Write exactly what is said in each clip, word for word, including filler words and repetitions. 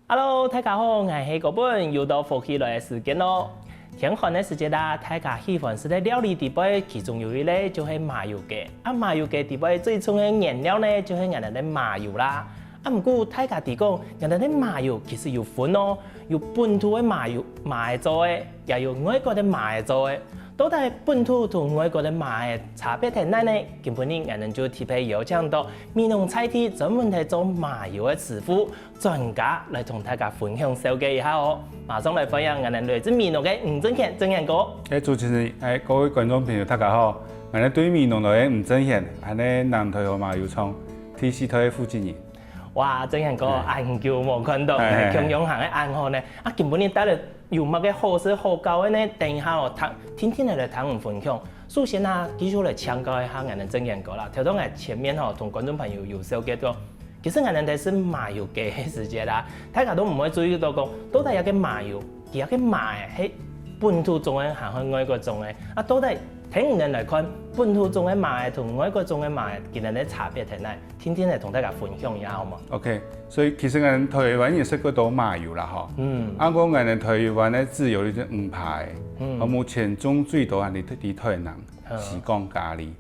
Hello，大家好，𠊎係高本，又到福氣來个時間咯。天寒个時節啦，大家喜歡食个料理底背，其中有一類就係麻油雞。啊，麻油雞底背最重个原料呢，就係𠊎等个麻油啦。啊，毋過大家知講，𠊎等个麻油其實有分哦，有本土个麻油，麻仔做个，也有外國个麻仔做个。到底本土同外國个麻仔差別在哪呢？今晡日𠊎等就特別邀請到美濃在地專門在做麻油个師傅，專家來同大家分享紹介一下哦。馬上來歡迎𠊎等來自美濃个吳正賢，正賢哥。哎，主持人，哎，各位觀眾朋友，大家好！𠊎等對美濃來个吳正賢，還係南台灣麻油廠第四代个負責人。哇，正賢哥，哎。恁久無看到，哎，哎，哎。共樣行个恁好呢。啊，今晡日帶來有麼个好食好搞个呢？等一下哦，聽，定定來同你分享。首先啊，繼續來請教一下𠊎等正賢哥啦。頭先𠊎前面吼，同觀眾朋友有紹介到， 其實𠊎等在食麻油雞个時節啦，大家都毋會注意到講，到底這个麻油，佢這个麻仔係本土種个還係外國種个？啊，到底聽你等來看，本土種个麻仔同外國種个麻仔，佢等个差別在哪？定定來同大家分享一下，好無？OK，所以其實𠊎等台灣也食過多麻油啦，吼。嗯。啊，毋過𠊎等台灣个自有一隻五牌，嗯。啊，目前種最多啊，在，在台南，嗯。時光咖哩。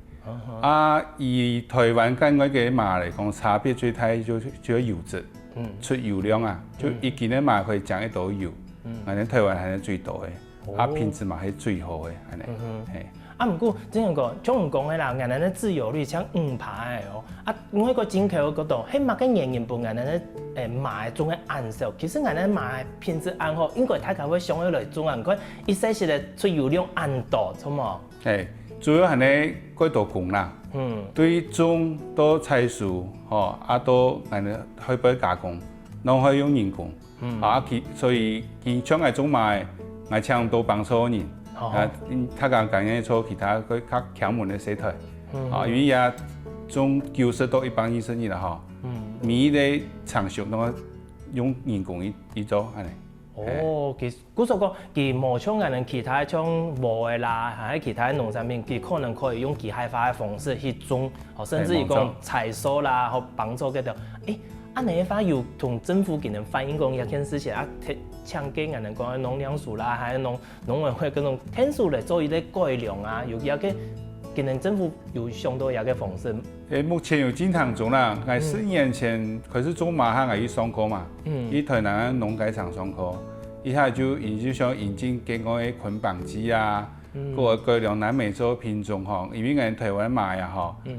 啊，以台灣跟外个麻來講，差別最大就，就係油質，嗯。出油量啊，就一斤个麻可以降幾多油，嗯。𠊎等台灣還係最多个，哦。啊，品質嘛係最好个，恁呢。嗯哼。嘿。啊，毋過，正賢哥，像你講个啦，𠊎等个自有率像五趴个哦。啊，外國進口个角度，係麼个原因分𠊎等个，誒，麻種个恁少？其實𠊎等麻品質恁好，應該大家會想要來種啊，你看，一細息个出油量恁多，著無？ 嘿，主要還係過多工啦。嗯。對種到採收，吼，啊到𠊎等後背加工，攏愛用人工。嗯。啊，其，所以，其像𠊎種麻仔，𠊎請毋到幫手人。哦。啊，嗯，大家甘願做其他个較輕門个事頭。嗯。啊，因為也種九十到一百二十日啦，吼。嗯。每一個程序攏愛用人工去，去做，恁呢。哦，嘿。其實 故所講，佢無像𠊎等其他像禾仔啦，還係其他農產品，佢可能可以用機械化个方式去種，吼，甚至於講，嘿，無錯。採收啦，吼，幫助該兜。誒，恁呢个話有同政府佢等反映講這件事情啊，請，請該𠊎等講个農糧署啦，還有農，農委會該種天數來做一個改良啊，有這個，佢等政府有想到這個方式。 誒，目前有進行中啦，𠊎十年前開始種麻仔，𠊎去上課嘛，嗯。去台南个農改場上課，一下就引，就想引進該个捆綁機啊，嗯。還有改良南美洲品種吼，因為𠊎台灣麻仔吼，嗯。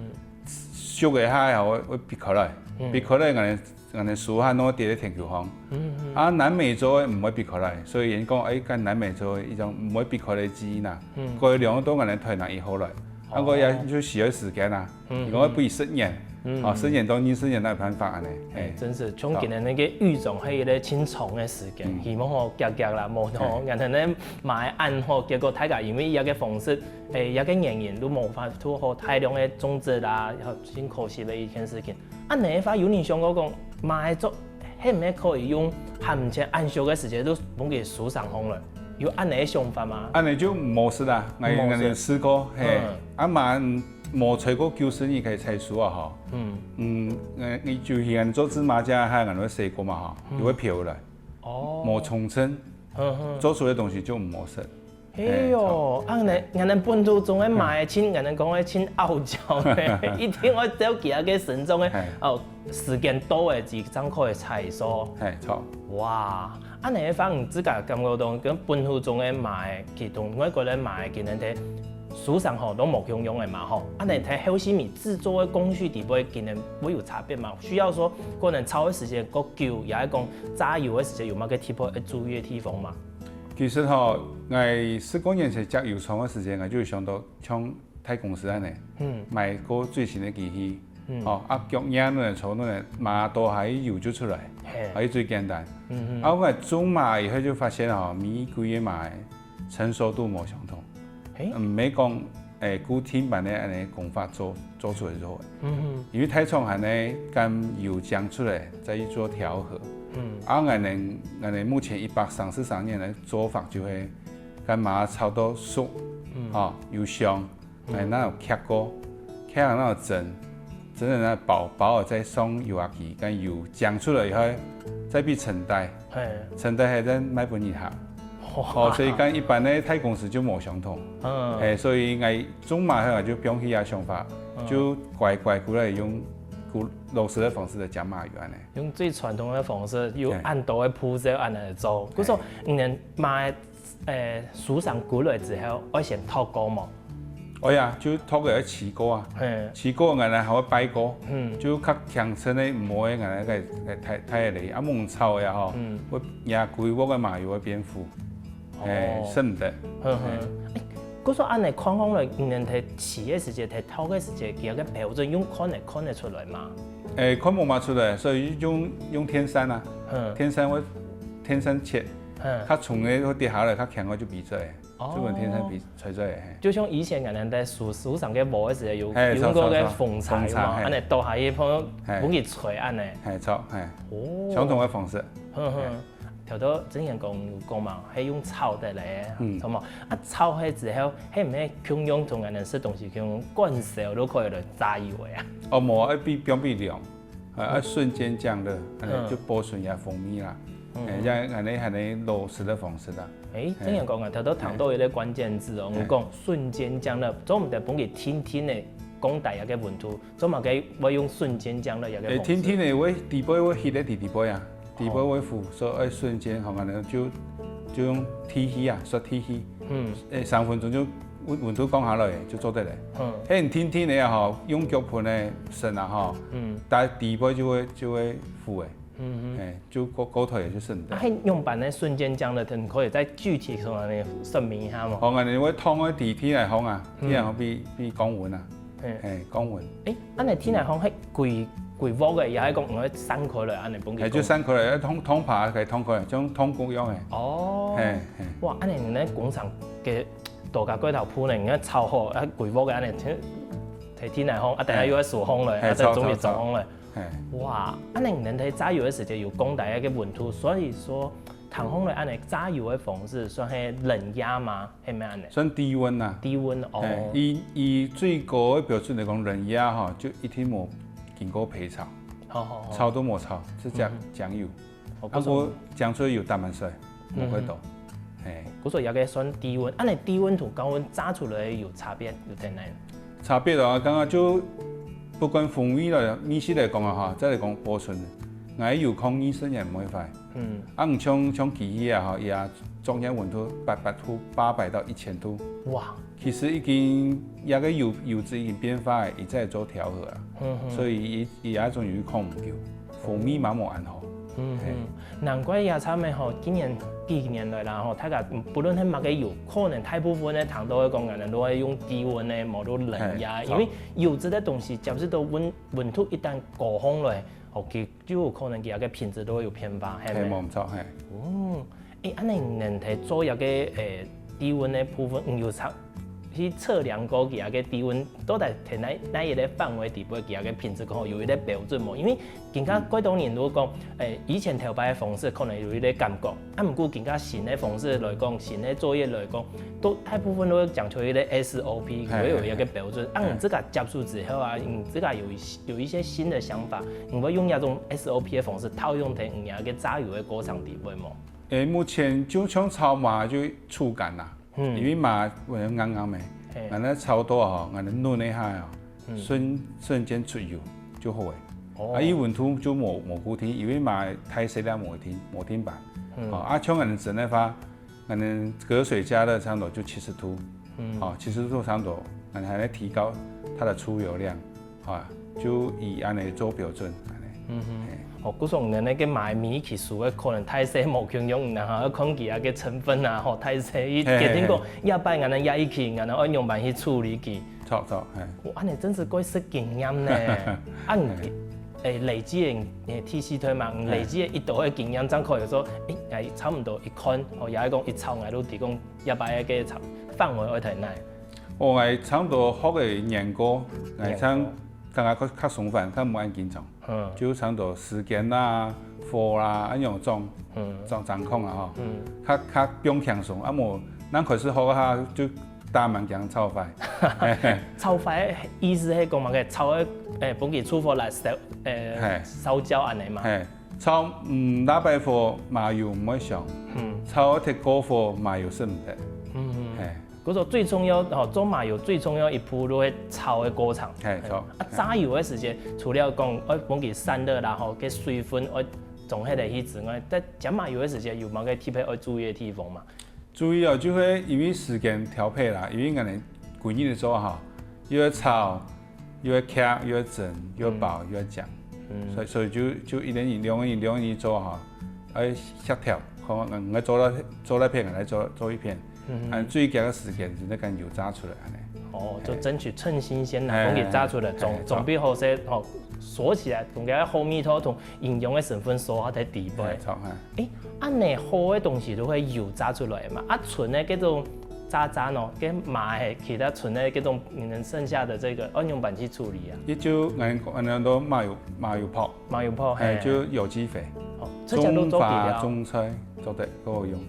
熟个下吼，會，會必開來，嗯。必開來，𠊎，𠊎手下攏跌在田坵項。嗯，嗯。啊，南美洲个毋會必開來，所以人講，誒，跟南美洲个一種毋會必開來个基因啊，嗯。改良到𠊎台南以後來，啊，哦。該也就需要時間啊。 嗯。如果分佢十年，嗯。哦，十年到二十年哪有辦法恁呢？誒，嘿。真係，像今年該個育種還有一個盡長个時間，嗯。希望吼，遽遽啦，無吼，嘿。𠊎等个麻仔恁好，結果大家因為這個方式，誒，這個原因都無法度好大量个種植啦，然後真可惜个一件事情。恁呢个話，有人想過講，麻仔做，係毋係可以用還毋曾恁熟个時節，都分佢收成好了？有恁呢个想法嗎？恁呢就毋好食啦，𠊎，毋好食。𠊎試過，嘿，嗯。啊，麻 無超過九十日可以採收啊，吼。嗯。嗯，呃，你就係恁做芝麻醬，還有恁樣水果嘛，吼，嗯。又會飄來。哦。無沖稱，嗯哼。做出來个東西就毋好食。哎喲，著。啊，恁，恁本土種个麻仔盡，恁講个盡傲嬌个，一定愛照佢个生長个，嘿。哦，時間到个，佢正可以採收。嘿，著。哇， 恁呢个話，你自家感覺到跟本土種个麻仔，佢同外國个麻仔，佢等个收成吼，都無共樣个嘛吼。恁呢在後續你製作个工序底背，佢等會有差別嗎？需要說可能炒个時間較久，也係講炸油个時間有麼个特別愛注意个地方嗎？其實吼，𠊎十過年前接油廠个時間，𠊎就有想到像 大公司恁呢，嗯。買過最新个機器，嗯。吼，啊，腳眼恁呢，坐恁呢，麻倒下去油就出來，嘿。啊，佢最簡單。嗯哼。啊，𠊎種麻以後就發現吼，每一季个麻成熟度無相同。嘿。嗯，毋係講，誒，固定般个恁呢工法做，做出來就好。嗯哼。因為大廠還呢，將油漿出來，再去做調和。嗯。啊，𠊎等，𠊎等目前一百三十三年个做法就係，將麻炒到熟，嗯。吼，又香， 嗯。哎，該有㧡過，㧡該有蒸，蒸个該包，包好再上油壓機，該油漿出來以後，再比承贷，嘿，承贷還再賣分人客。哦，所以跟一般个大公司就無相同。嗯，嘿，所以𠊎種麻後𠊎就放棄這想法，嗯，就乖乖過來用古老式个方式來種麻油恁呢。用最傳統个方式，有恁多个步驟恁呢做。嘿，故所，你等麻，誒，收成過來之後，愛先礕過無？ 哎呀，就礕个愛試過啊，嘿，試過𠊎等還會拜過，嗯，就較輕身个，毋好个𠊎等个个太太个，啊，猛炒个吼，嗯，會若歸鑊个麻油會變苦，哦，哎，食毋得。呵呵，哎，故所恁呢看看來，你等在試个時節，在礕个時節，佢个標準用看得看得出來嘛？哎，看無嘛出來，所以用用電扇啊，嗯，電扇會電扇切，嗯，較重个會跌下來，較輕个就比出來。 哦，就用電扇比吹出來，嘿。就像以前𠊎等在收收成个禾个時候，有，嘿，有用過个風柴嘛，風柴，嘿，恁呢倒下去，放，嘿，放佢吹恁呢。嘿，著，嘿。哦，相同个方式。呵呵，嘿，頭頭曾源講有講嘛，係用炒个咧，嗯，著無？啊，炒好之後，係毋係共樣同𠊎等食東西共樣，灌燒都可以來炸油个啊？哦，無，愛比，放比涼。 啊，啊，瞬間降熱，恁呢就保存佢風味啦。嗯，哎，這恁呢還係老式个方式啦。哎，嘿，正經講啊，頭頭聽到一個關鍵字哦，嘿，你講瞬間降熱，做毋得分佢定定个降低該個溫度，做麼个會用瞬間降熱該個方式？哎，定定个，會底背會翕个底底背啊，底背會浮，所以愛瞬間，吼，恁呢就就用提氣啊，說提氣，嗯，哎，三分鐘就 溫溫度降下來就做得了。嗯，係定定个吼，用腳盆个伸啊吼，嗯，但底背就會就會浮个，嗯，哎，就過過頭也就省得。啊，係仰般个瞬間降熱，你可以再具體同𠊎說明一下無？好，𠊎等會燙个地地泥項啊，地泥項比比降溫啊，哎，降溫。哎，恁呢地泥項係歸歸鑊个，也係講會散開來恁呢分佢？哎，就散開來，要燙燙法可以燙開，像燙過樣个。哦，哎哎，哇，恁呢你个工廠个 多加蓋頭鋪呢，你看炒好，啊，歸鑊个恁呢，提提來烘，啊，等下又愛收烘了，啊，再準備裝烘了。哇，恁呢你等在炸油个時節有降低該個溫度，所以說，燙烘了恁呢炸油个方式算係冷壓嗎？係毋係恁呢？算低溫啊。低溫哦。佢佢最高个標準來講，冷壓吼，就一定無經過焙炒，好好好，炒都無炒，直接醬油。 哦，啊，故所醬出來油淡淡水，無幾多。嘿，故所這個算低溫，恁呢低溫同高溫炸出來有差別，有在哪？差別哦，剛剛就不管風味了，味緒來講啊哈，再來講保存，𠊎有空二十年毋會壞。嗯，啊，毋像像機器啊哈，也中央溫度八百度，八百到一千度。哇， 其實已經，這個油油脂已經變化了，佢再做調和啊，所以佢佢這種油放毋久，風味嘛無恁好。嗯嗯，難怪這站仔吼，今年幾年來啦吼，大家不論係麼个油，可能大部分个聽到个講，恁呢都會用低溫个，無就冷壓，因為油脂个東西接觸到溫溫度一旦高烘來，OK， 就有可能佢个品質都會有變化，係無？係，無毋著，係。哦，誒，恁呢你等在做這個誒低溫个部分，你有測去測量過佢个低溫到底在哪哪一個範圍底背，佢个品質講有一個標準無？因為今下蓋多人都講，誒，以前頭擺个方式可能有一個感覺，啊，毋過今下新个方式來講，新个作業來講，都大部分都會講究一個SOP，佢會有一個標準。啊，你自家接觸之後啊，你自家有一有一些新的想法， 你會用這種SOP个方式套用在你个炸油个過程底背無？誒，目前就像炒麻就觸感啦，因為麻會硬硬个，𠊎等炒到吼，𠊎等掄一下哦，瞬瞬間出油就好誒。啊，佢溫度就無無固定，因為麻大細量無定無定板。哦，啊，像𠊎等蒸个話， 𠊎等隔水加熱差不多就七十度，嗯，好，七十度差不多，𠊎等還在提高它的出油量，啊，就以恁呢做標準，恁呢。嗯哼，哦，故所你等該個買米去熟个可能大細無共樣，然後要看佢个成分啊，吼，大細，佢決定講，這擺𠊎等這一期，𠊎等愛仰般去處理佢。 著著，嘿。哇，恁呢真係蓋食經驗呢。啊，你，誒，累積个，誒，第四代嘛，你累積个一多个經驗，正可以說，誒，𠊎差毋多一看，哦，也係講一炒，𠊎都提供一擺个炒範圍愛在哪。哦，𠊎差毋多學个年過，𠊎像剛剛較較鬆散，較無恁緊張。 嗯，就差不多時間啦、火啦，恁樣掌掌掌控啊吼，較較放輕鬆，啊無，咱開始學下就打蠻驚炒壞。炒壞意思係講麼个？炒个，誒，分佢出火來燒，誒，燒焦恁呢嘛。嘿，炒，嗯，辣白火麻油毋會香，嗯，炒忒過火麻油食毋得。嗯，係。故所最重要，吼，做麻油最重要一步就係炒个過程。係，炒。啊，炸油个時節，除了講愛分佢散熱啦，吼，个水分愛總下來去之外，在煎麻油个時節有無个特別愛注意个地方嘛？注意哦，就係因為時間調配啦，因為𠊎等歸日个做吼，又愛炒，又愛夾，又愛蒸，又愛包，又愛煎，所以所以就就一連一兩个人兩个人做吼，愛協調，看𠊎𠊎做到做該片，𠊎來做做一片，嗯，最遽个時間就該油炸出來恁樣。哦，就爭取趁新鮮啦，哎，分佢炸出來，總哎，總比好勢吼鎖起來，同个好味道同營養个成分鎖在底背。哎，著，哎。 誒，恁樣好个東西都係油炸出來嘛，啊，賰个該種渣渣喏，該麻个其他賰个該種，你們剩下的這個，愛仰般去處理啊？佢就𠊎𠊎等都麻油麻油泡，麻油泡，哎，嘿。就有機肥，哦，這下都做得了。種花種菜做得，都有用。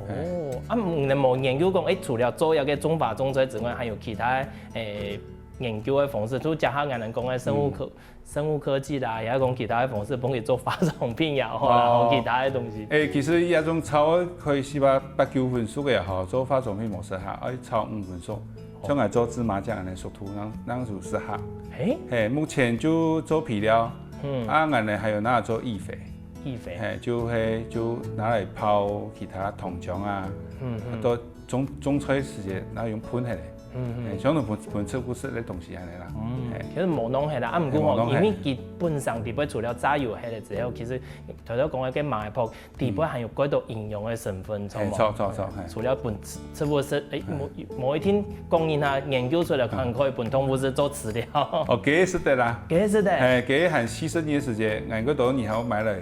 哦，啊，你們無研究講，誒，除了做這個種花種菜之外，還有其他，誒，研究个方式，就加上𠊎等講个生物科， 生物科技啦，也講其他个方式，幫佢做化妝品也好啦，哦。或其他个東西。誒，其實這種炒可以四百八九分熟个吼，做化妝品無適合，愛炒五分熟。哦。像𠊎做芝麻醬恁樣熟透，正正有適合。誒？嘿，目前就做肥料，嗯。啊，𠊎等還有拿做易肥。易肥。嘿，就係就拿來泡其他糖漿啊，嗯，嗯。啊，都種種菜時節，然後用噴下來。 嗯，嗯。誒，像分分植物食个東西恁樣啦。嗯，誒。其實無弄忒啦，啊，毋過吼，誒，無弄忒。因為佢本身底背除了炸油忒了之後，其實頭頭講个該麻个泡，底背還有幾多營養个成分，嘿，著無？著，著，著，嘿。除了分植植物食，誒，嗯。無無一定講人啊研究出來，嗯。還可以分動物食做飼料。哦，該食得啦。該食得。誒，該還四十年時間，𠊎个多年後買來，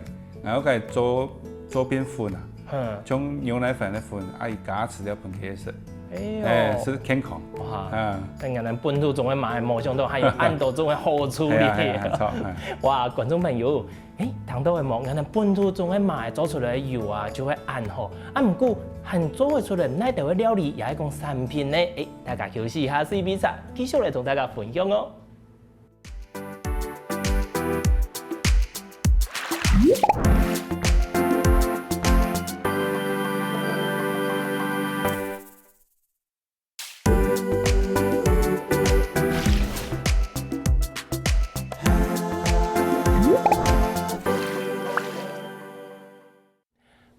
然後該做做變粉啊。 嗯。像牛奶粉个粉，啊，佢加飼料分佢食。哎喲。誒，係健康。哇，啊。但𠊎等本土種个麻無想到還有恁多種个好處理。係啊，係啊，著，係。哇，觀眾朋友，誒，聽到个無？𠊎等本土種个麻做出來个油啊，就會恁好。啊，毋過還做得出來哪兜个料理，也係講產品呢？誒，大家休息一下，四B茶，繼續來同大家分享哦。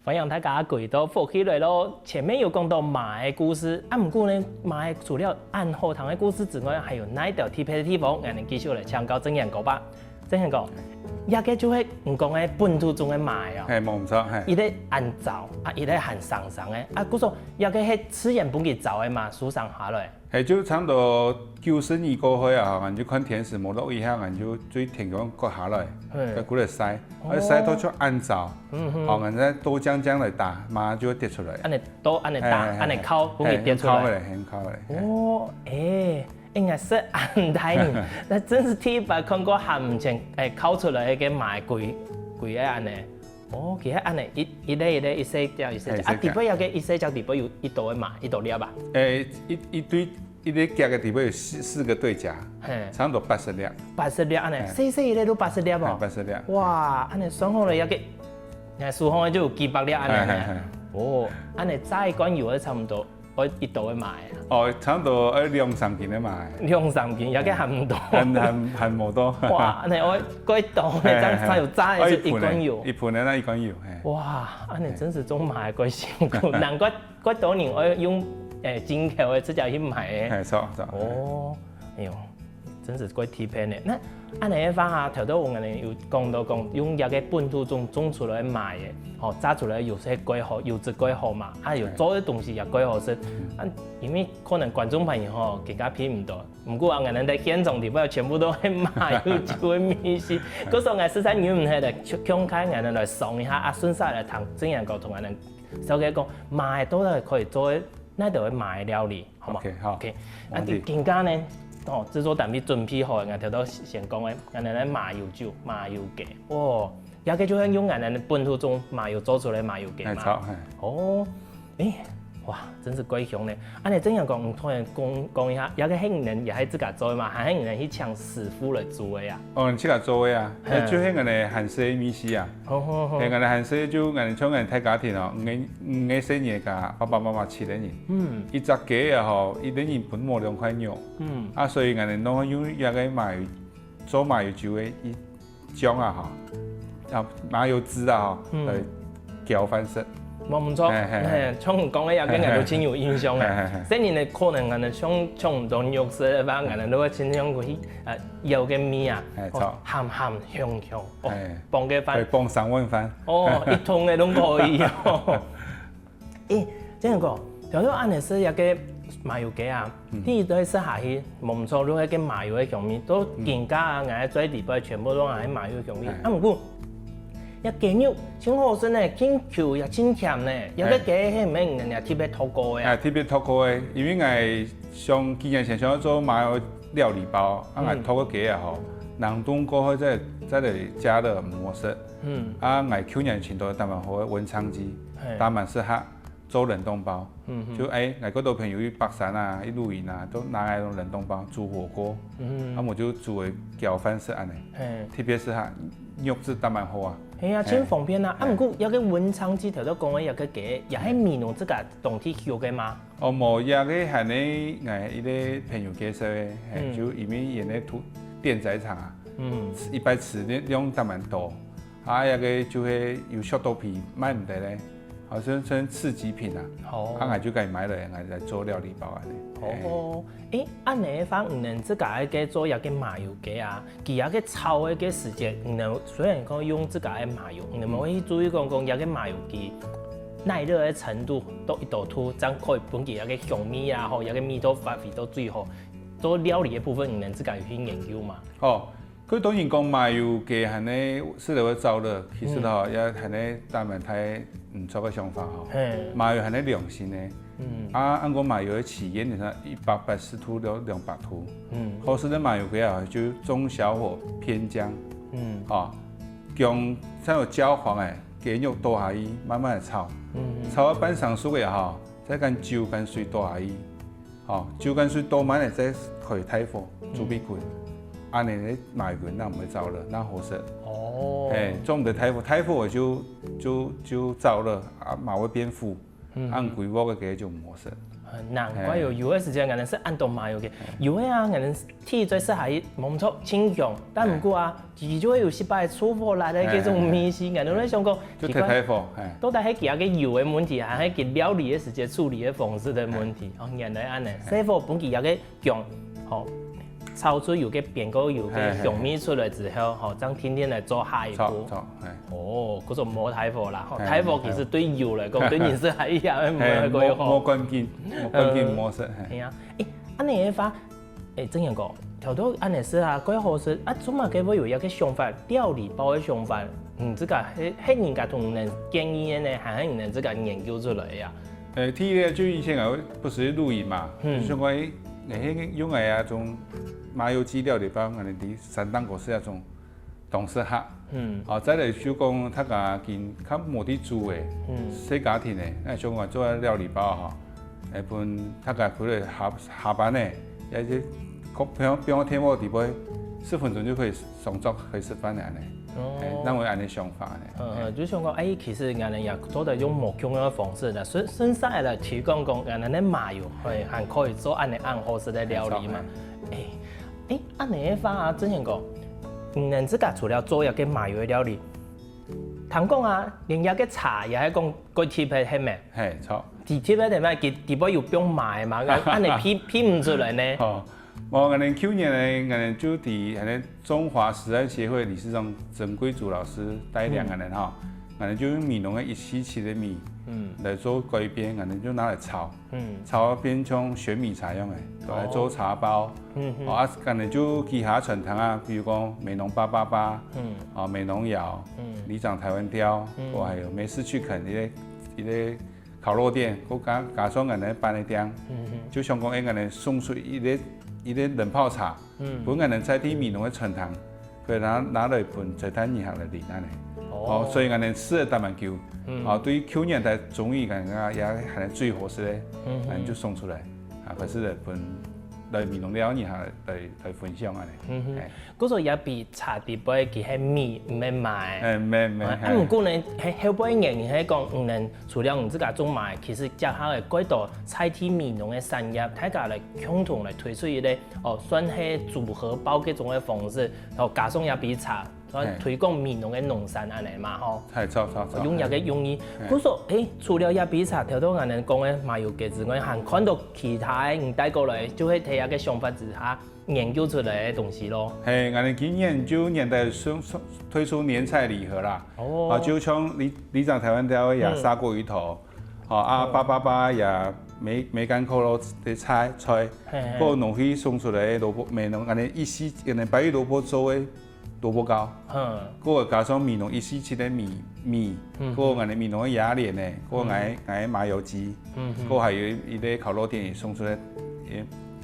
歡迎大家回到福氣來咯。前面有講到麻个故事，啊，毋過呢，麻个除了恁好聽个故事之外，還有哪兜特別个地方，𠊎等繼續來請教正賢哥吧。正賢哥，這個就係你講个本土種个麻哦。嘿，無毋著，嘿。一個恁燥，啊，一個還生生个，啊，故所這個係自然分佢燥个嘛，收成下來。 嘿，就差毋多九十年過後啊，𠊎就看天時無落雨下，𠊎就對田埂割下來，嘿。該過來曬，哦。啊，曬到就恁燥，嗯哼。哦，𠊎再倒靚靚來打，麻就會跌出來。恁樣倒，恁樣打，嘿，嘿，恁樣敲，嘿，分佢跌出來。嘿，敲下來，嘿，敲下來，嘿。哦，誒，應該係恁大人，該真係第一擺看過還毋曾，誒，敲出來个麻歸，歸个恁樣。 哦，佢係恁樣，一，一粒一粒，一細隻一細隻，啊，嘿，一細隻。底背有个一細隻底背有幾多个嘛，幾多粒啊？誒，一，一對，一個夾个底背有四，四個對夾，嘿。差毋多八十粒。八十粒恁樣，嘿。細細一粒都八十粒哦。嘿，八十粒。哇，恁樣算好了，這個，𠊎手項就有幾百粒恁樣呢。嘿，嘿，嘿。哦，恁樣榨一罐油愛差毋多 愛幾多个麻啊？哦，差毋多愛兩三斤个麻。兩三斤，這個還毋多。還，還，還無到。哇，恁樣愛幾多呢？嘿，嘿，嘿。這樣才有榨得出一罐油。愛一盆个，一盆个那一罐油，嘿。哇，恁樣真係種麻个幾辛苦，嘿。難怪幾多人愛用，誒，進口个直接去買个。嘿，著，著。哦，哎喲。 真係蓋特別呢。該恁樣个話哈，頭頭𠊎等有講到講，用這個本土種種出來个麻个，吼，榨出來个油係蓋好，油質蓋好嘛，啊，有做个東西也蓋好食。啊，因為可能觀眾朋友吼，更加品毋到。毋過啊，𠊎等在現場地方全部都係麻油酒个味緒。故所𠊎實在忍毋核了，共下𠊎等來嚐一下，啊，順續來聽正賢哥同𠊎等紹介講，麻个到底可以做哪兜个麻个料理。 好無？OK，好。OK，啊，無問題。今下呢，哦，製作單位準備好个，𠊎頭頭先講个，𠊎等个麻油酒、麻油雞，哦，這個就係用𠊎等本土種麻油做出來个麻油雞嘛。哎，著，嘿。哦，誒，哇，真係蓋香呢！恁仔正經講，你同𠊎講講一下，這個係你等也係自家做个嗎？還係你等去請師傅來做个啊？哦，自家做个啊，嘿。就係𠊎等韓式个味緒啊。好好好。係，𠊎等韓式就𠊎等像𠊎等大家庭哦，五個五個細人仔，爸爸媽媽七個人，嗯，一隻雞啊吼，一個人分無兩塊肉。嗯，啊，所以𠊎等攏會用這個麻油做麻油酒个一 醬啊吼，啊麻油汁啊吼，嗯，來攪飯食。無毋著，嘿嘿嘿，像你講个，這個𠊎都盡有印象个。嘿嘿嘿。細人仔可能𠊎等像像毋著肉色个話，𠊎等都會盡像去呃舀个米啊，哦，鹹鹹香香，哦，傍个飯，可以傍三碗飯。哦，一桶个都可以哦。 欸，正經講，頭頭恁仔食這個麻油雞啊，第一道食下去，無毋著，就係該麻油个香味，到今下啊，𠊎个嘴裡背全部都還係麻油个香味。啊毋過，這雞肉盡好食呢，盡Q也盡甜呢，這個雞係毋係你等特別擇過个啊？欸，特別擇過个，因為𠊎想幾年前想愛做麻油料理包，啊𠊎擇个雞啊吼，冷凍過後再再來加熱毋好食。嗯，啊𠊎舊年尋到當蠻好个溫昌雞，當蠻適合 做冷凍包。就欸，𠊎幾多朋友去北山啊，去露營啊，都拿該種冷凍包煮火鍋，啊𠊎就煮來攪飯食恁仔，特別適合，肉質當蠻好啊。係啊，盡方便啊。啊毋過這個溫昌雞頭頭講个這個雞，也係美濃自家當地畜个嗎？哦，無，這個還係𠊎一個朋友介紹个，係，就因為佢个屠電宰場啊，一擺飼个量當蠻多，啊這個就係有削到皮賣毋得咧。 好像算次級品啊，啊𠊎就該買來，𠊎來做料理包恁仔。哦，欸，恁仔个話，你等自家个做這個麻油雞啊，佢這個炒个時節，你等雖然講用自家个麻油，你等會去注意講講這個麻油佢耐熱个程度，到幾多度，正可以分佢這個香味啊，吼，這個味道發揮到最好。做料理个部分，你等自家有去研究嗎？哦， 佢當然講麻油雞還係食了會燥熱，其實吼，也還係當蠻大毋著个想法吼。麻油還係涼性个，啊恁講麻油个起煙，你看一百八十度到兩百度，好食个麻油雞啊，就中小火偏薑，啊薑正有焦黃仔，雞肉倒下去，慢慢仔炒，炒到半生熟个吼，再將酒跟水倒下去， 吼，酒跟水倒滿仔再開大火煮分佢滾，恁仔个麻油雞正毋會燥熱，正好食。哦，係，做毋得大火，大火就就就燥熱，啊嘛會變苦，恁歸鑊个雞就毋好食。難怪有有个時節𠊎等食恁多麻油雞，有个啊，𠊎等第一嘴食下去無毋著，盡香，但毋過啊， 佢就會有失敗出貨來个這種味緒，𠊎都在想講，就忒大火，係，到底係佢个油个問題，還係佢料理个時節處理个方式个問題？哦，原來恁仔，細火分佢這個薑，吼，炒出有個煸過油个香味出來之後，吼，正定定來做下一步。著，係。哦，故所無大火啦，吼，大火其實對油來講，對人食下去也會無無無關係，無關係，無食，係。係啊，欸，恁仔个話， 欸，正經講，頭頭恁仔食啊，蓋好食啊，做麼个會有這個想法，料理包个想法，你自家係係人家同你等建議个呢，還係你等自家研究出來个啊？欸，第一個就以前𠊎不時去露營嘛，就想講，欸，𠊎係用个啊種麻油雞料理包，𠊎等在山頂高食啊種 當適合。哦，再來就講大家今較無地煮个，細家庭个，該像𠊎做料理包吼，欸，分大家可以下下班个，也係放放電鍋底背，十分鐘就可以上桌可以食飯个恁仔，欸，正會恁仔想法呢。嗯，就想講，欸，其實𠊎等也做得用無共樣个方式啦，順順勢來提供講，𠊎等个麻油，嘿，還可以做恁仔恁好食个料理嘛。欸， 欸，恁仔个話啊，正經講，你等自家除了做這個麻油个料理，聽講啊，連這個茶也係講蓋特別个，係無？係，著。佢特別个嘛，佢佢背有放麻个嘛，恁仔鼻鼻毋出來呢。哦，無，𠊎等舊年呢，𠊎等就在𠊎等中華食安協會理事長曾貴珠老師帶領𠊎等吼，𠊎等就用美濃个一四七个米，嗯，來做改變，𠊎等就拿來炒。 嗯，炒到變像玄米茶樣个，都來做茶包。嗯，哦，啊，可能就其他餐廳啊，比如講美濃八八八，嗯，啊，美濃窯，嗯，里長台灣碉，嗯，或還有美式趣肯一個一個烤肉店，或加加上𠊎等个便利店，嗯，就想講，欸，𠊎等送出一個一個冷泡茶，嗯，分𠊎等在地美濃个餐廳，可以拿拿來分其他人客來領恁仔。哦，哦，所以𠊎等試了大蠻久，嗯，哦，對舊年个中意，𠊎等也還最合適个，嗯，𠊎等就送出來，啊，可是呢，分來美濃尞人客來來分享恁呢。嗯哼，故所也比茶底杯佢係米毋係賣。哎，毋係毋係。啊，毋過呢，係後背人係講，嗯，除了你自家種賣，其實接下來蓋多在地美濃个產業，大家來共同來推出一個，哦，算係組合包該種个方式，然後加上也比茶。 推廣美濃个農產恁呢嘛吼。係，著著著。用這個用意。故所，誒，除了這杯茶，頭頭𠊎等講个麻油雞之外，還看到其他个你帶過來，就係在這個想法之下研究出來个東西咯。係，𠊎等今年就年底推出年菜禮盒啦。哦。啊，就像里里長臺灣鯛个也砂鍋魚頭，哦啊，八八八也梅梅乾扣肉个菜菜，還有農會送出來个蘿蔔，美濃，𠊎等一四，𠊎等白玉蘿蔔做个 蘿蔔糕，嗯，過加上美濃一四七个米米，過𠊎等美濃个鴨蓮呢，過𠊎𠊎麻油雞，過還有一個烤肉店也送出來，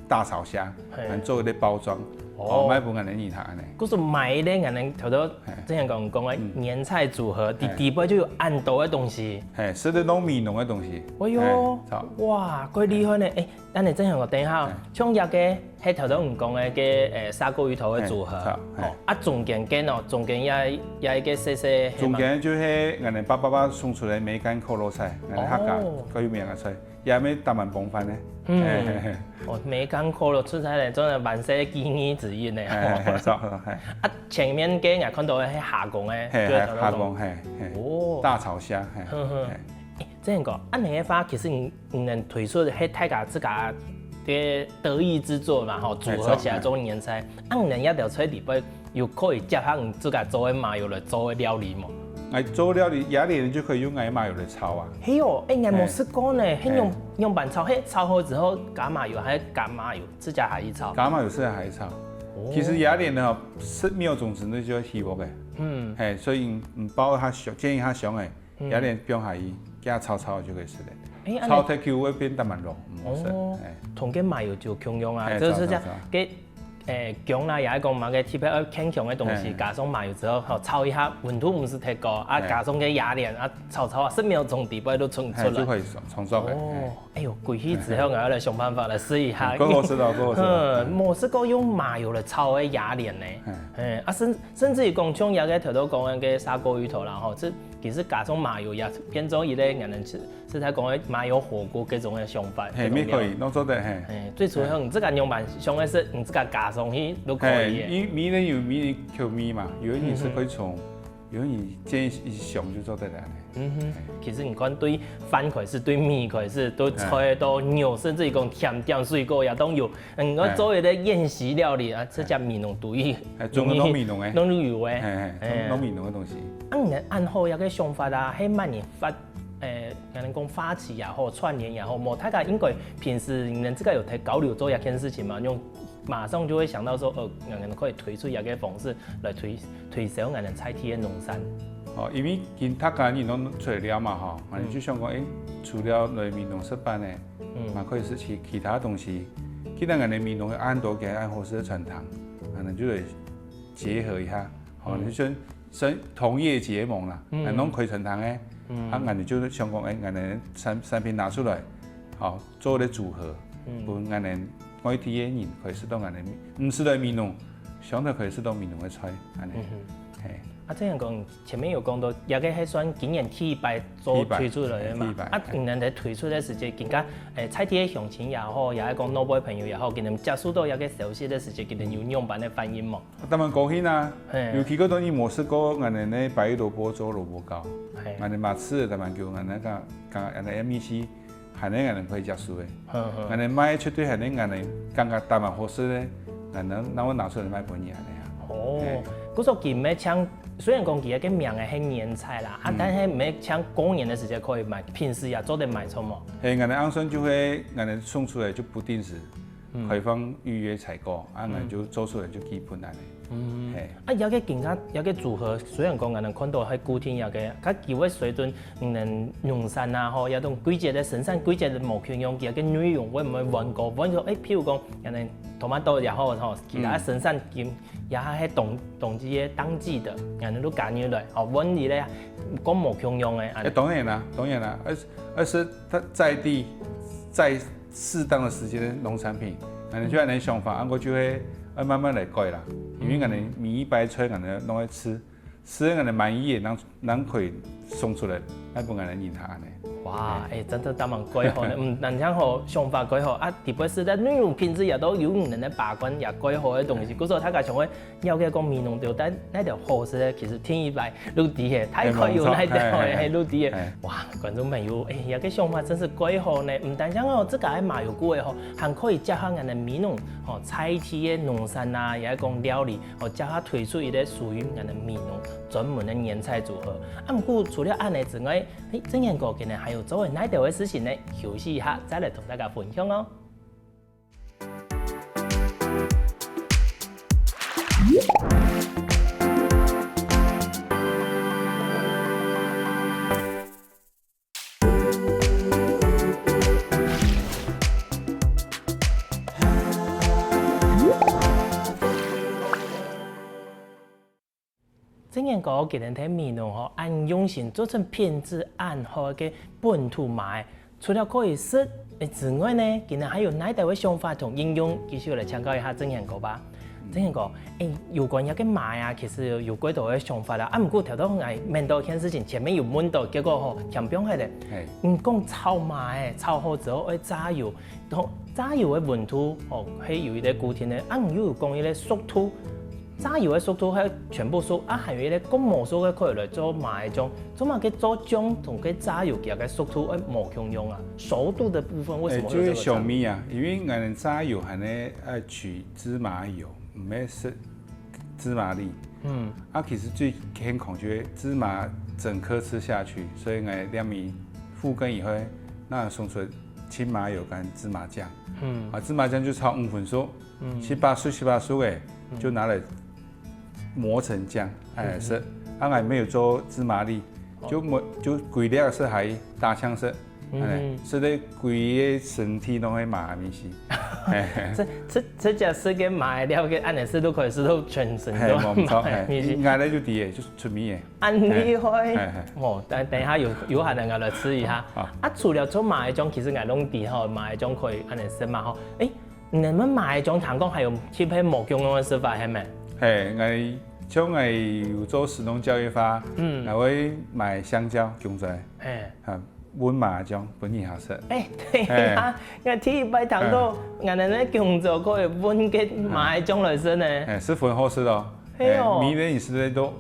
大草蝦，還做一個包裝，哦，賣分𠊎等人客恁呢。故所買个𠊎等頭頭之前講講个年菜組合，底底背就有恁多个東西。係，食得到美濃个東西。哎喲，哇，蓋厲害呢！誒， 恁呢正好，等一下，像這個係頭頭你講个个，誒，砂鍋魚頭个組合，哦，啊，中間間哦，中間也也一個細細，中間就係𠊎等八八八送出來梅乾扣肉菜，𠊎等客家最有名个菜，也係打滿幫飯个。嗯，哦，梅乾扣肉出菜咧，真的萬世記憶之一呢。係，著，係。啊，前面个𠊎看到个係蝦公个，係，蝦公，係，係，哦，大草蝦，係，係。 正講，恁呢个話，其實你你能推出係大家自家个得意之作嘛，吼，組合起來做年菜。啊，你能這條菜底背有可以結合你自家做个麻油來做个料理無？𠊎做料理，鴨蓮就可以用𠊎麻油來炒啊。係哦，誒，𠊎無試過呢，係用用粄炒，係炒好之後加麻油，還係加麻油，自家下去炒？加麻油自家下去炒。其實鴨蓮呢，十秒鐘之內就要起鑊个，嗯，係，所以你包下香，煎一下香誒， 有點放下去，加炒炒就可以食了。炒忒久會變得蠻老，毋好食。哦，同个麻油就共樣啊，就是這樣，个，誒，薑啦，也係講嘛，个特別愛牽強个東西，加上麻油之後，吼，炒一下，溫度毋使忒高，啊，加上个鴨蓮，啊，炒炒啊，十秒鐘底背都出出來，就可以創作了。哦，哎喲，歸去之後，𠊎要來想辦法來試一下。過好食了，過好食了。嗯，無試過用麻油來炒个鴨蓮呢。嗯，啊，甚甚至於講，像這個頭頭講个砂鍋魚頭啦，吼，這 其實加上麻油也變做一個，𠊎等係係在講个麻油火鍋這種个想法。係，乜可以，攏做得，係。係，最主要你自家用粄，想个係你自家加上去都可以。係，每人有每人口味嘛，有个人係會重，有个人煎一香就做得了呢。嗯哼，其實你看對飯開始，對米開始，到菜到肉，甚至於講甜點水果也都有。 嗯，𠊎做一個宴席料理啊，這隻美濃都有，哎，全部都美濃个，攏有个，哎哎，攏攏美濃个東西。啊，你个恁好這個想法啊，係麼人發，誒，可能講發起也好，串聯也好，無大家應該平時你們自家有在交流做這件事情嘛，用馬上就會想到說，哦，可能可以推出這個方式來推推銷𠊎等在地个農產。哦，因為今大家人攏出來尞嘛吼，𠊎就想講，誒，除了來美濃食飯呢， 嘛可以食其其他東西。既然𠊎等美濃有恁多个恁好食个餐廳，𠊎等就來結合一下，吼，就算算同業結盟啦，𠊎等攏開餐廳个，啊，𠊎等就想講，誒，𠊎等產產品拿出來，好，做個組合，分𠊎等外地个人可以食到𠊎等，毋使來美濃，相對可以食到美濃个菜，恁呢，嘿。啊，這樣講， 前面有講到，這個係算今年第一擺做推出來个嘛。第一擺，啊，你等在推出个時節，更加，誒，在地个鄉親也好，也係講老輩朋友也好，佢等接觸到這個消息个時節，佢等有仰般个反應無？當然高興啊，尤其該當年無食過，𠊎等个白玉蘿蔔做蘿蔔糕，𠊎等嘛試了當然久，𠊎等个講，講，𠊎等个M E C 還係𠊎等可以接受个。𠊎等賣絕對還係𠊎等感覺當然好食个，𠊎等拿會拿出來賣分人恁呢啊。哦，故所佢毋係像，雖然講佢个名仔係年菜啦，啊，但係毋係像過年个時節可以賣，平時也做得賣，著無？係，𠊎等恁樣算就係𠊎等送出來就不定時，開放預約採購，啊，𠊎就做出來就寄分恁呢。嗯，係。啊，這个今下這个組合，雖然講𠊎等看著係固定這个，佢个水準，嗯，農產啊，吼，這種季節个生產季節个無共樣，佢个內容會毋會換過？換過，誒，譬如講，𠊎等tomato也好，吼，其他生產金也係冬冬季个當季个，𠊎等都加入來，吼，換一个講無共樣个，恁呢。誒，當然啦，當然啦，而而是在在地在適當的時間的農產品，𠊎等就恁呢想法，啊，𠊎就會愛慢慢來改啦，因為𠊎等每一擺菜𠊎等攏愛試，試到𠊎等滿意个，正正可以送出來，愛分𠊎等人客恁呢。哇，誒，真的當蠻蓋好呢，嗯，恁樣好想法蓋好啊，特別係在內容品質也都有你們的把關，也蓋好个東西，故所大家想會 了解講美濃到底哪兜好食个，其實第一擺就知个，大概有哪兜个，係，就知个。哇，觀眾朋友，誒，這个想法真係蓋好呢！毋單淨哦，自家个麻油粿个吼，還可以結合𠊎等美濃吼在地个農產啊，也係講料理，吼，結合推出一个屬於𠊎等美濃專門个年菜組合。啊，毋過除了恁呢之外，誒，正賢哥今日還有做个哪兜个事情呢？休息一下，再來同大家分享哦。 正賢哥今日在美濃吼，恁用心做出品質恁好个本土麻仔，除了可以食之外呢，今日還有哪兜个想法同應用，繼續來請教一下正賢哥吧。正賢哥，誒，有關這个麻仔啊，其實有幾多个想法啦。啊，毋過頭到𠊎面對這件事情，前面有問到，結果吼，添放忒了。你講炒麻仔，炒好之後愛炸油， 同炸油个溫度，哦，係有一個固定个，啊，你又有講一個熟度，炸油个熟度係全部熟，啊，還有一個還無熟个可以來做麻醬，做麼个做醬同該炸油佢个熟度會無共樣啊？熟度的部分為什麼會有這個差別？誒，就係香味啊，因為𠊎等炸油還係愛取芝麻油，毋係食芝麻粒。嗯。啊，其實最健康就係芝麻整顆吃下去，所以𠊎兩米覆根以後，那送出 芝麻油跟芝麻醬。嗯。啊，芝麻醬就炒五分熟，七八熟，七八熟个，就拿來磨成醬，哎，食。啊，𠊎沒有做芝麻粒，就無，就歸粒食還打槍食，哎，食到歸個身體攏係麻个味緒。哎，這這這隻食个麻个料个，恁樣食都可以食到全身都麻个味緒。嘿，無錯，嘿，𠊎咧就知个，就出名个。 恁厲害。嘿，嘿。哦，等等一下有有閒个𠊎來試一下。好。啊，除了做麻醬，其實𠊎攏知吼，麻醬可以恁樣食嘛吼。誒，你們麻醬聽講還有其他無共樣个食法，係無？嘿，𠊎像𠊎有做食農教育法，嗯，𠊎會買香蕉、芎菜，嘿，啊，搵麻醬分人客食。誒，對啊，𠊎第一擺聽到，原來該芎菜可以搵該麻醬來食呢。誒，十分好食哦。 係哦。誒，每人食个都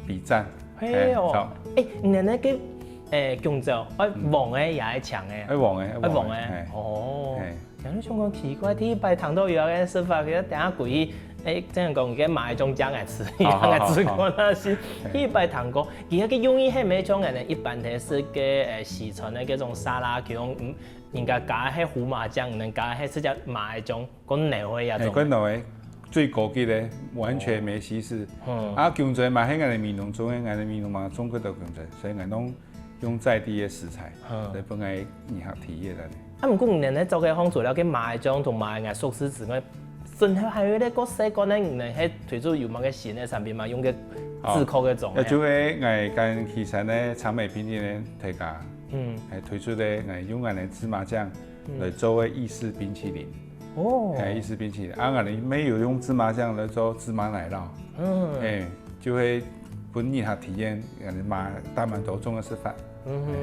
比讚。係哦。誒，著。誒，你那個，誒，芎菜，愛黃个也愛青个？愛黃个，愛黃个。愛黃个。誒。哦。誒。人就想講奇怪，第一擺聽到有恁个食法，佢等下歸去，誒，正講佢个麻醬醬來食，好，好，好，佢个試看啊先。好。誒。第一擺聽過，佢个用意係無像𠊎等一般个食个，誒，西餐个該種沙拉，佢用，嗯，人家加个係胡麻醬，人家係直接麻醬。 過濃个呀，誒，過濃个，最高級个，完全無稀釋。嗯。啊，芎菜嘛，係𠊎等美濃種个，𠊎等美濃嘛種幾多芎菜，所以𠊎攏用在地个食材，嗯，來分𠊎人客體驗个。啊，毋過你等做个方，除了該麻醬同麻个熟食之外，真係還有一個過細個呢，你等係推出有麼个新个產品嘛？用个自家个種个。哦，就係𠊎跟旗山个長美冰淇淋个大家，嗯，誒，推出个，誒，用𠊎个芝麻醬來做个意式冰淇淋。 哦。誒，意式冰淇淋，啊，𠊎等乜有用芝麻醬來做芝麻奶酪。嗯。誒，就會分人客體驗，誒，嘛，大滿足種个食法。嗯哼。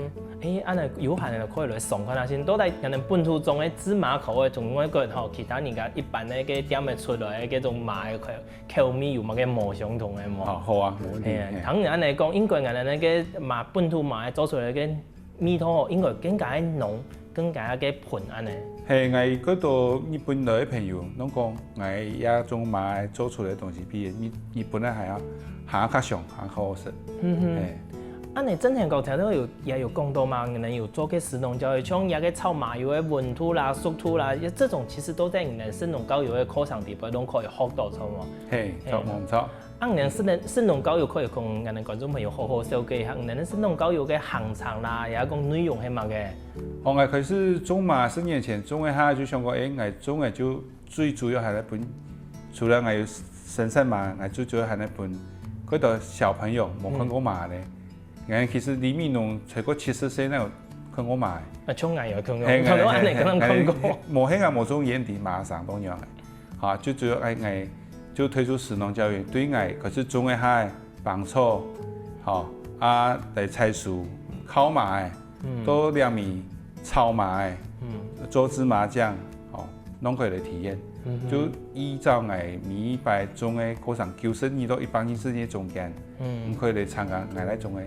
誒，恁樣有閒个可以來嚐看啊，先到底𠊎等本土種个芝麻口味同外國吼，其他人家一般个該店个出來个該種麻个口，口味有麼个無相同个無？好，好啊，無問題。誒，嘿。聽你恁樣講，應該𠊎等該个麻，本土麻个做出來个 味道吼，應該更加个濃，更加个噴恁呢。係，𠊎幾多日本來个朋友，攏講𠊎這種麻做出來个東西比日日本个還要還較香，還較好食。嗯哼。係。恁仔真正講，頭頭有也有講到嘛，你等有做个食農教育，像這个炒麻油个溫度啦、熟度啦，這種其實都在你等食農教育个課程裡背攏可以學到，著無？嘿，著，無錯。啊，你等食農食農教育可以同你等觀眾朋友好好紹介一下，你等食農教育个行程啦，也講內容係麼个？哦，𠊎開始種麻十年前，種个下就想講，誒，𠊎種个就最主要還係分，除了𠊎有生產麻，𠊎最主要還係分，該兜小朋友無看過麻个。嗯。其實李美濃超過七十歲，哪有看過麻个？啊，像𠊎有看過，嘿，看過，嘿，恁仔可能看過。嘿，無，𠊎無種菸蒂麻生到仰个，哈，就主要𠊎，𠊎就推出食農教育，對𠊎開始種个下，挷草，吼，啊，來採收，烤麻个， 嗯。到這味炒麻个，嗯。做芝麻醬，哦，攏可以來體驗。嗯哼。就依照𠊎每一擺種个過程，九十日到一百二十日中間，嗯。你可以來參加𠊎來種个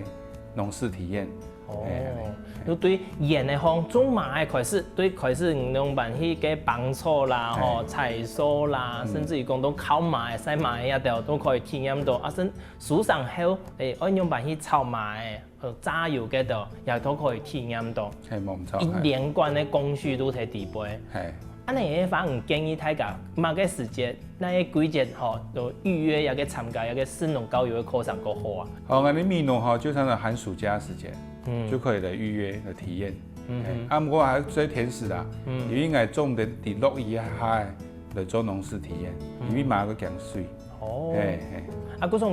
農事體驗。哦，嘿，嘿。就對菸个方，種麻个開始，對開始你仰般去个挷草啦，吼，嘿。採收啦，嗯。甚至於講到烤麻个、曬麻个這兜，都可以體驗到。啊，甚，收成後，誒，愛仰般去炒麻个， 呃，榨油該兜，也都可以體驗到。嘿，無錯，一連貫个工序都在裡背。嘿。恁仔个話，你建議大家麼个時節，哪个季節吼，就預約這个參加這个食農教育个課程較好啊？哦，𠊎等美濃吼，就像係寒暑假時節，嗯。就可以來預約來體驗。嗯哼。嘿，啊，毋過還愛注意天時啦，嗯。因為𠊎總毋得在落雨下來做農事體驗，嗯。因為麻會驚水。哦。嘿，嘿。啊，故所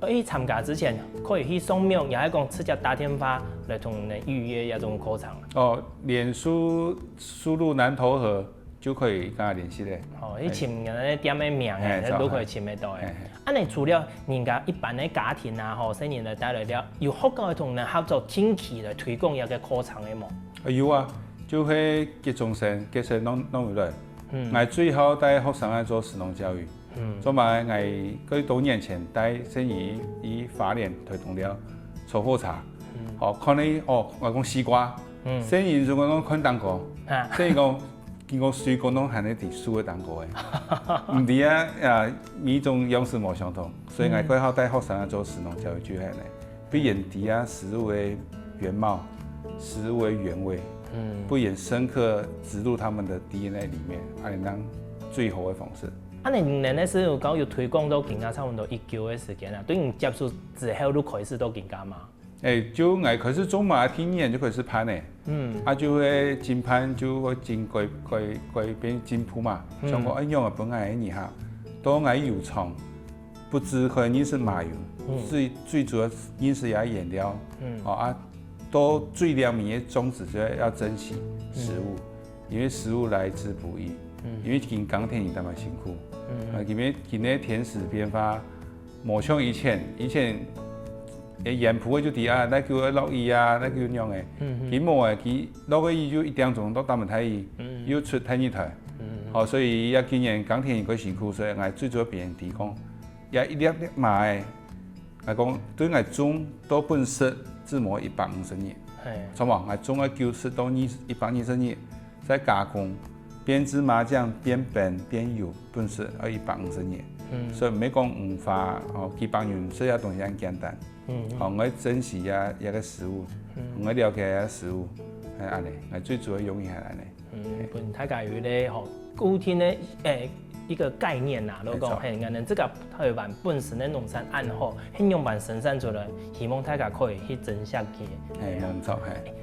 去參加之前，可以去上網，也係講直接打電話來同你預約這種課程。哦，臉書輸入南投和就可以跟他聯繫了。哦，去尋人家店个名，嘿，都可以尋得到个。嘿，嘿。恁仔除了人家一般个家庭啊，吼，細人仔帶來了，有學校同人合作定期來推廣這个課程个無？啊，有啊，就係國中生、國小攏，攏有來。嗯。𠊎最好帶學生來做食農教育。 嗯。做麼个𠊎幾多年前帶細人去花蓮、臺東尞，坐火車，嗯。哦，看到，哦，𠊎講西瓜，嗯。細人就講看當高，啊。細人講，經過水果攏還係在樹个當高个。毋知啊，啊，每種樣式無相同，所以𠊎嗯。過好帶學生來做食農教育就係呢，必然知啊食物个原貌、食物个原味，嗯。不然深刻植入他們的D N A裡面，啊，恁樣最好个方式。 啊，你等个食農教育推廣到今下差毋多一久个時間啊，對你接觸之後就開始到今下嘛？誒，就𠊎開始種嘛，第二年就開始辦了。嗯。啊，就會進辦，就會進改，改，改變進步嘛。嗯。像講，哎，仰般分𠊎个人哈，到𠊎有場，不止可以認識麻油，嗯。最，最主要認識佢个原料。嗯。哦，啊，到最了面个宗旨就係愛珍惜食物。嗯。 因為食物來之不易，嗯。因為今耕田人當然辛苦，嗯。啊，因為今个天時變化，無像以前，以前，誒，園圃个就知啊，哪久會落雨啊，哪久仰个。嗯，嗯。今無誒，佢落个雨就一點鐘都打毋大雨，嗯。又出大日頭。嗯，嗯。好，所以也今年耕田人較辛苦，所以𠊎最主要別人提供，也一粒粒麻个，𠊎講對𠊎種到本時，只無一百五十日。嘿。著無？𠊎種个九十到二十，一百二十日。 再加工，變芝麻醬、變冰、變油，本身愛一百五十日。嗯。所以毋係講五花，哦，幾百元食个東西恁簡單。嗯，嗯。哦，𠊎愛珍惜這，這个食物，嗯。𠊎愛了解這个食物，係恁仔，𠊎最主要用意係恁仔。嗯，嘿。分大家有一个吼，固定个，誒，一个概念啦，如果講，沒錯。嘿，𠊎等自家臺灣本身个農產恁好，係仰般生產出來，希望大家可以去珍惜佢。嘿，嘿啊。沒錯，嘿。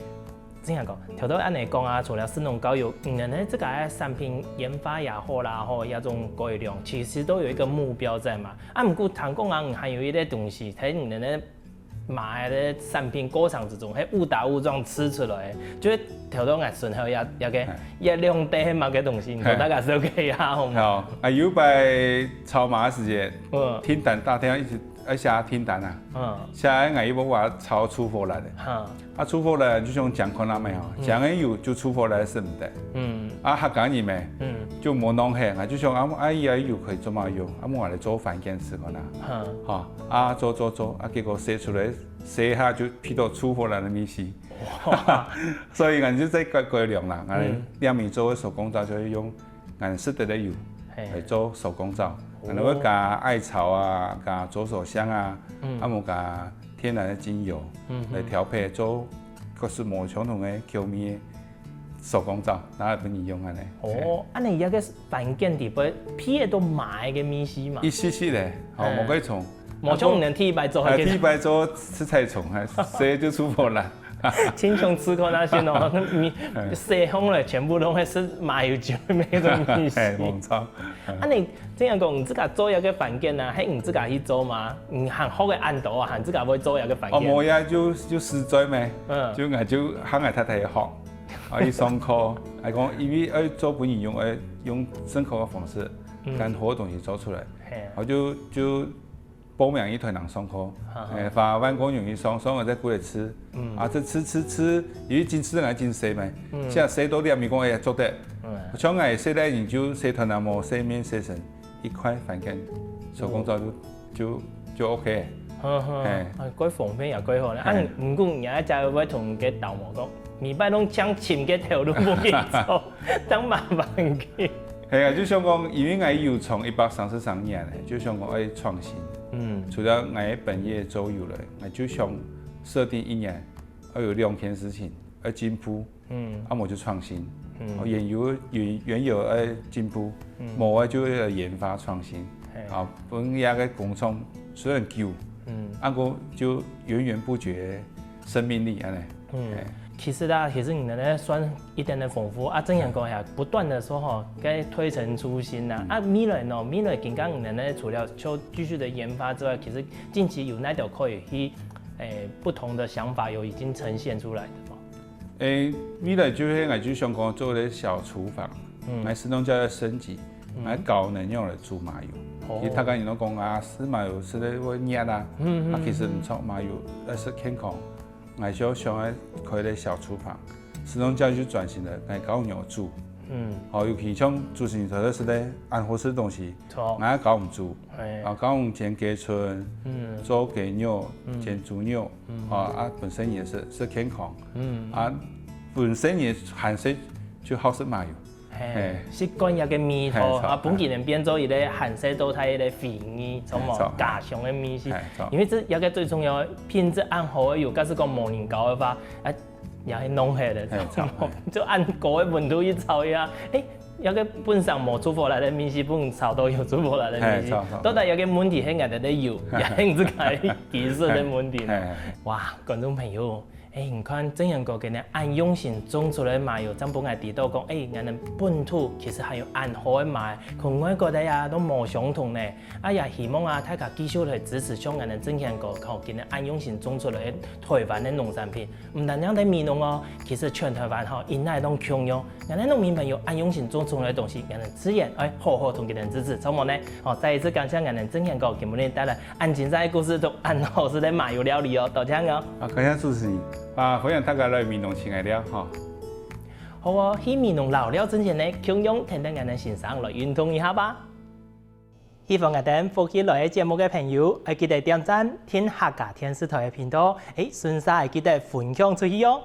真个講，頭頭恁仔講啊，除了食農教育，嗯，呢，這个產品研發也好啦，吼，這種改良，其實都有一个目標在嘛。啊，毋過聽講啊，還有一个東西，在你們个賣个產品過程之中，係誤打誤撞試出來个，就係頭頭𠊎順後也，也个，哎。也兩塊係麼个東西，你同大家紹介一下，好嗎？好，啊，有擺炒麻个時節，嗯。訂單打電話一直 愛寫訂單啊。嗯。寫个𠊎又無法炒出貨來个。哈。啊，出貨來就想講看啊咩吼，嗯。講个有就出貨來食毋得。嗯。啊，客家人咩，嗯。就無弄黑，啊，就想啊，啊，伊个有可以做麼用？啊，我來做番梘試看啊。哈。哈，啊，做做做，啊，結果寫出來，寫下就批到出貨來个味緒。哇。所以𠊎就再改改良啦，𠊎嗯。兩面做个手工皂就係用 𠊎食得个油，嘿。來做手工皂。哦。𠊎會加艾草啊，加左手香啊，嗯。啊，無加天然个精油來調配，做各式無相同个口味个手工皂，拿來分人用恁呢。哦，恁呢這个番梘底背鼻个都麻个味緒嘛？一息息咧，吼，無幾重。無像你第一擺做个，第一擺做實在重，係，洗就出泡啦。親像試看啊先哦，你洗好了，全部都會係麻油酒个那種味緒。係，無錯。啊，你 正經講，你自家做這个番梘啊，係你自家去做嗎？你還學个恁多啊，還自家會做這个番梘？哦，無呀，就就實在咩，嗯，就𠊎就喊𠊎太太學，啊，去上課，還講因為愛做分人用，愛用正確个方式，嗯，將好个東西做出來，係，然後就就報名一團人上課，誒，花萬過銀去上，上了再過來試，啊，這試試試，因為真試个真細嘛，嗯，現在細到你也沒講哎做得，嗯，像𠊎細个人就細團啊，無細面細身。 一塊番梘，手工皂就就就OK。呵呵，哎，蓋方便也蓋好呢。啊，毋過你阿姐會同个導模講，每擺攏搶尋个頭路無去做，當麻煩佢。係啊，就想講，因為𠊎有從一百三十三年咧，就想講愛創新。嗯，除了𠊎本業做有了，𠊎就想設定一年，要有兩件事情，要進步。 嗯，啊，無就創新，嗯，哦，原有原原有愛進步，嗯，無愛就愛研發創新，係，啊，分這个工廠雖然久，嗯，啊，過就源源不絕生命力恁呢，嗯，其實啦，其實你呢算一點點豐富啊，正經講呀，不斷的說吼，該推陳出新啊，啊，未來呢，未來今天你呢除了就繼續的研發之外，其實近期有哪條可以去，誒，不同的想法有已經呈現出來的嗎？ 誒，未來就係𠊎就想講做一個小廚房，嗯，𠊎自家就愛升級，嗯，𠊎教人用來煮麻油。哦，其實大家人都講啊，食麻油食了會熱啊，嗯，啊，其實毋著，麻油愛食健康。𠊎就想愛開一個小廚房，自家就轉型了，𠊎教人煮。嗯，好，尤其像主持人頭先講个恁好食个東西，著，𠊎教人煮，哎，啊，教人煎雞春，嗯，做雞肉，嗯，煎豬肉， 啊，啊，本身也係係健康，嗯，啊，本身也還係就好食麻油，係，習慣這個味道，係，著，啊，本身變做一個還係都帶一個回憶，著無？家鄉个味緒。係，著，因為這這個最重要，品質恁好个油，假使講無人教个話，啊，也係浪費个，係，著，就恁高个溫度去炒呀，誒， 這個本身無煮火來个味緒，分炒到有煮火來个味緒。係，著，著，到底這個問題係𠊎兜个油，也係自家技術个問題呢？係，係，係。哇，觀眾朋友，誒，你看正元哥今日恁用心種出來个麻油，正分𠊎知道講，誒，𠊎兜本土其實還有恁好个麻，同外國个啊都無相同呢。啊，也希望啊，大家繼續來支持像𠊎兜正元哥，吼，今日恁用心種出來个台灣个農產品。 毋單淨在美濃哦，其實全台灣吼，因哪都共樣，𠊎兜農民朋友恁用心種出來个東西，𠊎兜自然愛好好同佢兜支持，著無呢？好，再一次感謝𠊎兜正元哥今晡日帶來恁精彩个故事同恁好食个麻油料理哦，多謝哦。啊，感謝主持人，啊，歡迎大家來美濃尋𠊎尞，吼。好哦，去美濃遶尞之前呢，共樣跈等𠊎兜先生來運動一下吧。 喜歡𠊎兜福氣來了節目个朋友，愛記得點讚、訂客家電視台个頻道，誒，順續愛記得分享出去哦。